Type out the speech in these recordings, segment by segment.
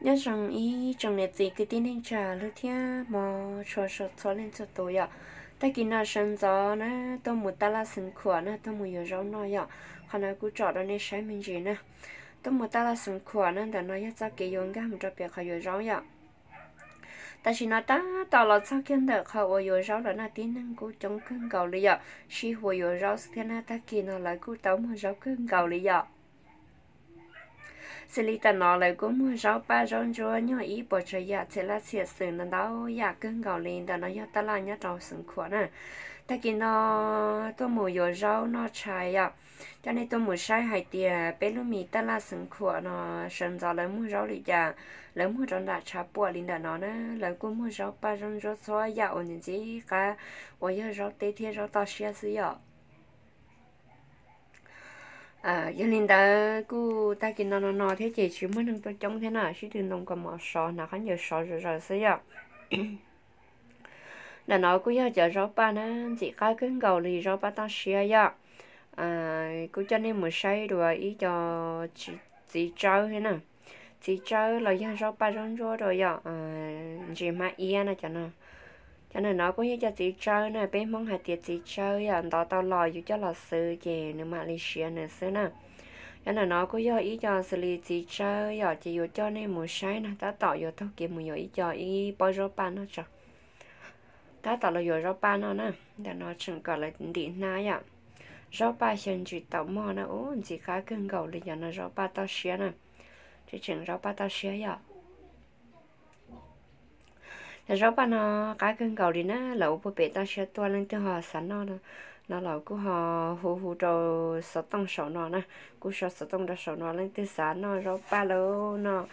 Nyob zoo ib tsoom niam txiv kwv tij neej tsa hlub thiab hmov tshua txhua leej txhua tus yom. Tag kis no sawv ntxov na, tuaj mus taj laj Xeev Khuam na, tuaj mus yuav zaub noj yom. Qhov no kuj tsom rau nej saib me ntsis na. Tuaj mus taj laj Xeev Khuam na, ntawm no yog txoj kev yuav nkag mus rau pem qhov yuav zaub yom. Tam sim no tab tom los txog kiag ntawm qhov uas yuav zaub lawm na, tib neeg kuj coob kawg nkaus li yom, sib hu yuav zaub xwb thiab na. Tag kis no lawv kuj tau muag zaub kawg nkaus li yom. Xws li tam no lawv kuj muag zaub paj zaub ntsuab nyuag ib puas tsav yam txhia laj txhia xwm ntau ntau yam kawg nkaus li. Ntawm no yog taj laj nyob rau Xeev Khuam na. Tag kis no tuaj mus yuav zaub noj tshais yom. Coj nej tuaj mus saib hais tias peb lub me taj laj Xeev Khuam no sawv ntxov lawv muag zaub li cas, lawv muag rau nram tshav puam li ntawm no na. Lawv kuj muag zaub paj zaub ntsuab txhua yam uas ntxim ntxim qab uas yog zaub teb thiab zaub toj siab xwb yom. Yog li ntawd kuj tag kis no no no thiab ces tsis muaj neeg tuaj coob thiab na, sib tw ntoo kaus mom sov, hnav khaub ncaws sov zom zaws xwb yom. Ntawm no kuj yog cov zaub paj na, ntxim qab kawg nkaus li, zaub paj toj siab yom. Kuj coj nej mus saib dua ib co txiv tsawb thiab na. Txiv tsawb los yog zaub paj zaub ntsuab rau yom, ntsis hmab iab na cov no. Cov ntawm no kuj yog cov txiv tsawb na, peb Hmoob hais tias txiv tsawb yom, ntov tau los yus coj los xwb ces nws mam li siav nws xwb na. Cov ntawm no kuj yog ib co xws li txiv tsawb yom, ces yuav coj nej mus saib na, tab tom yuav taug kev mus yuav ib co ib pob zaub paj noj tso. Tab tom los yuav zaub paj noj na, ntawm no tseem kom lawv ntim hnab yom. Zaub paj xyaw ntsis taum mog na, ub ntxim qab kawg nkaus li cov no, zaub paj toj siab na. Tseem zaub paj toj siab yom. Cov zaub paj no qab kawg nkaus li na, lawv ua puag pem toj siab tuaj, leej twg ho xav noj no los kuj ho hu hu rau xov tooj saum no na, kuj sau xov tooj rau saum no, leej twg xav noj zaub paj los noj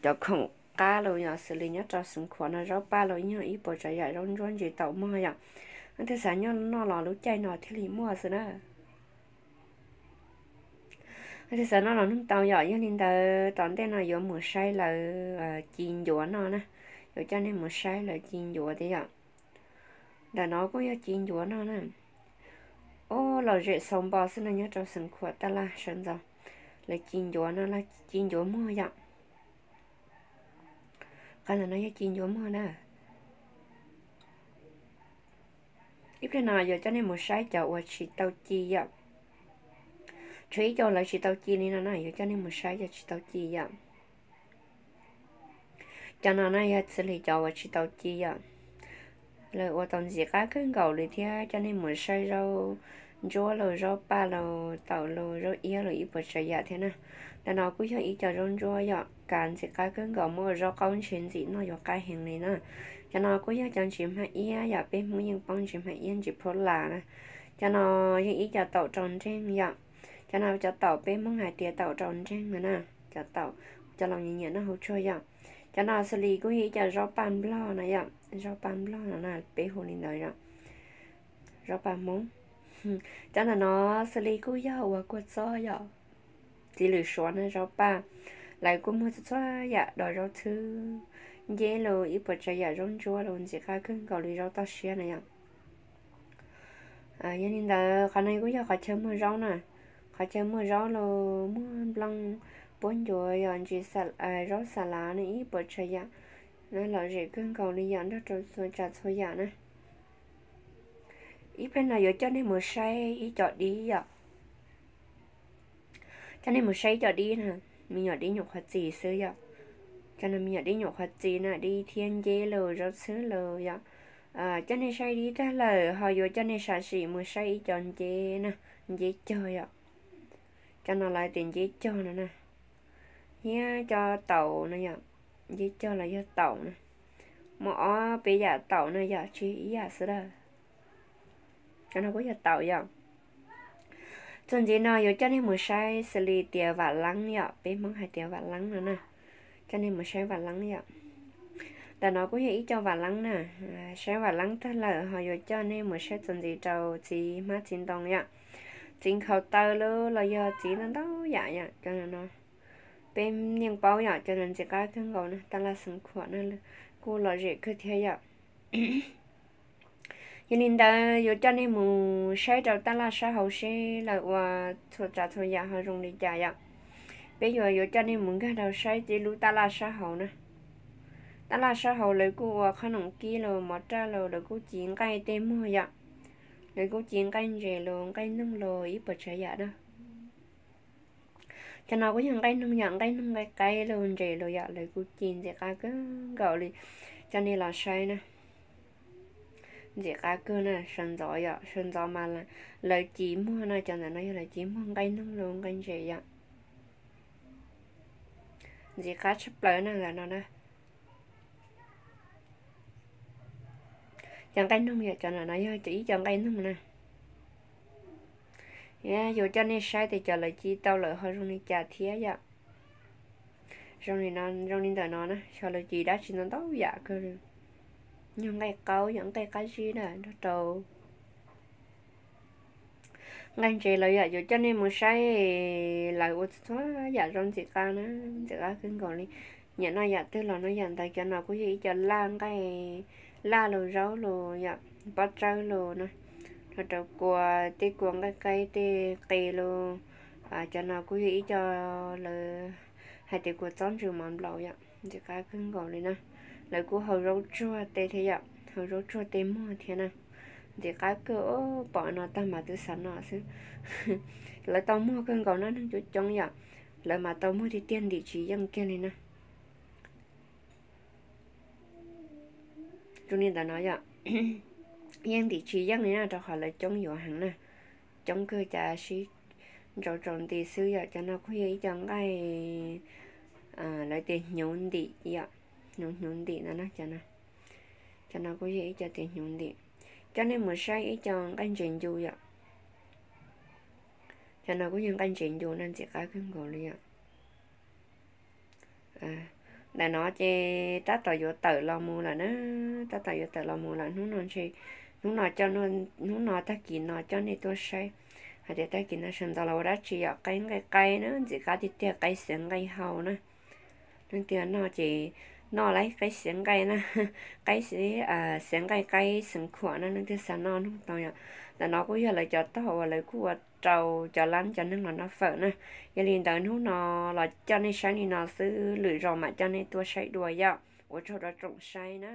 cov khoom qab los yog xws li nyob rau Xeev Khuam no, zaub paj los yog ib puas tsav yam, zaub ntsuab ntsis taum mog yom. Leej twg xav noj los lub caij no thiaj li muaj xwb na. Leej twg xav noj los noj tau yom. Yog li ntawd tom ntej no yuav mus saib lawv ci ncuav noj na, yuav coj nej mus saib lawv ci ncuav thiab yom. Ntawm no kuj yog ci ncuav noj na. Ub, lom zem xaus npo xwb no, nyob rau Xeev Khuam taj laj sawv ntxov lawv ci ncuav no, ci ncuav muag yom. Qhov ntawm no yog ci ncuav muag na. Ib pliag no yuav coj nej mus saib cov uas tsis tau ci yom. Tshuav ib co lawv tsis tau ci li no na, yuav coj nej mus saib cov tsis tau ci yom. Cov no na yog xws li cov uas tsis tau ci yom. Lawv ua tau ntxim qab kawg nkaus li thiab, coj nej mus saib zaub ntsuab los zaub paj los taum los zaub iab los ib puas tsav yam thiab na. Ntawm no kuj yog ib co zaub ntsuab yom, kav ntxim qab kawg nkaus, muab ua zaub qaub ntshe ntxim noj yuav qab heev li na. Cov no kuj yog cov ntsis hmab iab yom, peb Hmoob yeej paub ntsis hmab iab ntsis phab las na. Cov no yog ib co taum rau nreeg yom. Cov no cov taum peb Hmoob hais tias taum rau nreeg no na. Cov taum cov laus nyiam nyiam noj hauv tshuaj yom. Cov no xws li kuj yog ib co zaub paj nplog no yom, zaub paj nplog no na, peb hu li ntawd yom. Zaub paj Hmoob. Cov ntawm no xws li kuj yog uas kua txob yom. Txiv lwm suav na, zaub paj. Lawv kuj muag txhua txhua yam, dos zaub txhwb, nceb los ib puas tsav yam, zaub ntsuab los ntxim qab kawg nkaus li, zaub toj siab na yom. Yog li ntawd qhov no kuj yog qhov chaw muag zaub na. Qhov chaw muag zaub los muag nplooj, puab ncuav yom, ntsis, zaub xa lav ne, ib puas tsav yam. Lom zem kawg nkaus li yom, nrog rau txhua tsav txhua yam na. Ib pliag no yuav coj nej mus saib ib co dib yom. Coj nej mus saib ib co dib na, me nyuam dib nyuam qhuav txi xwb yom. Cov no me nyuam dib nyuam qhuav txi na, dib thiab nceb los zaub txhwb los yom. Coj nej saib dib tag lawm ho yuav coj nej sam sim mus saib ib co nceb na, nceb cog yom. Cov no lawv tias nceb cog no na. Thiab cov taum no yom, nceb cog los yog taum na. Muaj ob peb yam taum no yom, tsis ib yam xwb lawm. Cov no kuj yog taum yom. Txuas ntxiv no yuav coj nej mus saib xws li tias vam leeb yom, peb Hmoob hais tias vam leeb no na. Coj nej mus saib vam leeb yom. Ntawm no kuj yog ib co vam leeb na. Saib vam leeb tag lawm ho yuav coj nej mus saib txuas ntxiv rau txiv hmab txiv ntoo yom. Txiv nkhaus taw los yog txiv ntau ntau yam yom, cov no peb yeej paub yom, cov no ntxim qab kawg nkaus na, taj laj Xeev Khuam na, kuj lom zem kawg thiab yom. Yog li ntawd yuav coj nej mus saib rau taj laj sab hauv seb lawv ua txhua tsav txhua yam ho zoo li cas yom. Peb yuav yuav coj nej mus nkag rau saib tej lub tab laj sab hauv na. Tab laj sab hauv lawv kuj ua qhob noom kib los mov raj los lawv kuj ci nqaij tej muag yom. Lawv kuj ci nqaij ntses los nqaij noog los ib puas tsav yam na. Cov no kuj yog nqaij noog yom, nqaij noog nqaij qaib los ntses los yom, lawv kuj ci ntxim qab kawg nkaus li. Coj nej los saib na. Ntxim qab kawg na, sawv ntxov yom, sawv ntxov mas lawv ci muag no, cov ntawm no yog lawv ci muag nqaij noog los nqaij ntses yom. Ntxim qab tshaj plaws na ntawm no na. Cov nqaij noog yom, cov ntawm no yog ib co nqaij noog na. Yuav coj nej saib tias cov lawv ci tau lawm ho zoo li cas thiab yom. Zoo li no, zoo li ntawm no na, xyov lawv ci dab tsi ntau ntau yam kawg li. Nyuag nqaij qaub yom, nqaij qab zib na nrog rau nqaij ntses los yom, yuav coj nej mus saib lawv ua txhua txhua yam zoo ntxim qab na, ntxim qab kawg nkaus li. Nyiam noj yam twg los noj yam ntawd. Cov no kuj yog ib co laj nqaij, laj los zaub los yom, pob tsawb los na, nrog rau kua, tej kua nqaij qaib tej qe los. Cov no kuj yog ib co lawv hais tias kua txob ntsws mov nplaum yom, ntxim qab kawg nkaus li na. Lawv kuj hau zaub tsuag tej thiab yom, hau zaub tsuag tej muag thiab na. Ntxim qab kawg, pom no tag mas twb xav noj xwb. Lawv tau muag kawg nkaus na, neeg coob coob yom, lawv mas tau muag tiag tiag ntim tsis yeej kiag li na. Zoo li ntawm no yom, yeej ntim tsis yeej li na, rau qhov lawv coob yuav heev na, coob kawg cas sib ntsau tsaus nti xwb yom. Cov no kuj yog ib co nqaij lawv tias hnyuv ntim yom, hnyuv hnyuv ntim no na, cov no, cov no kuj yog ib co tias hnyuv ntim. Coj nej mus saib ib co nqaij ntses ncu yom. Cov no kuj yog nqaij ntses ncu no, ntxim qab kawg nkaus li yom. Ntawm no ces tab tom yuav tawm los mus lawm na, tab tom yuav tawm los mus lawm. Hnub no ntshe, hnub no coj, hnub no tag kis no coj nej tuaj saib hais tias tag kis no sawv ntxov los ua dab tsi yom. Qaib nqaij qaib na, ntxim qab tiag tiag, qaib xiav nqaij hau na. Leej twg noj ces noj lawm qaib xiav nqaij na, qaib xiav nqaij, qaib xeev khuam na, leej twg xav noj nug tau yom. Ntawm no kuj yog lawv cov tog uas lawv kuj ua rau cov lab cov neeg los noj fawm na. Yog li ntawd hnub no los coj nej saib li no xwb, lwm zaus mam coj nej tuaj saib dua yom. Ua tsaug rau tsoom saib na.